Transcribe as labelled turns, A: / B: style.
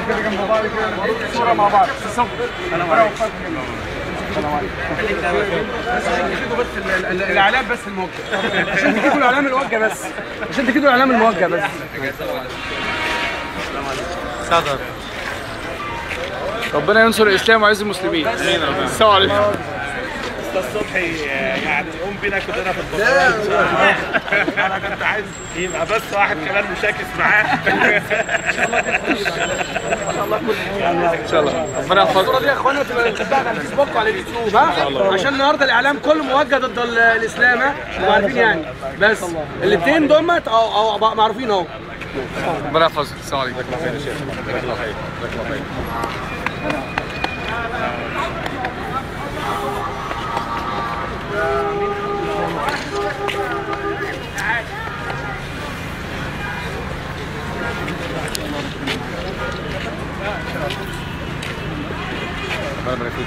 A: كده جنب بعض كده صوره مع بعض. السلام عليكم. بس عشان تجيبوا بس الاعلام بس الموجه، عشان تجيبوا الاعلام الموجه بس، عشان تجيبوا الاعلام الموجه بس.
B: صدر.
A: ربنا ينصر الاسلام ويعز المسلمين. السلام عليكم.
C: استاذ صبحي يعني يقوم بينا كلنا في البطولة. انا كنت عايز يبقى بس واحد كمان مشاكس معاه.
A: ان شاء الله ان شاء الله ربنا يحفظك. الصورة دي يا اخوانا تبقى تتبعت على الفيسبوك وعلى اليوتيوب، ها، عشان النهارده الاعلام كله موجه ضد الاسلام، ها، عارفين يعني، بس الاثنين دول او معروفين اهو.
B: ربنا يحفظك. السلام عليكم.
C: جزاك الله خير يا شيخ. جزاك الله خير. جزاك الله خير.
B: ربنا يبارك فيك.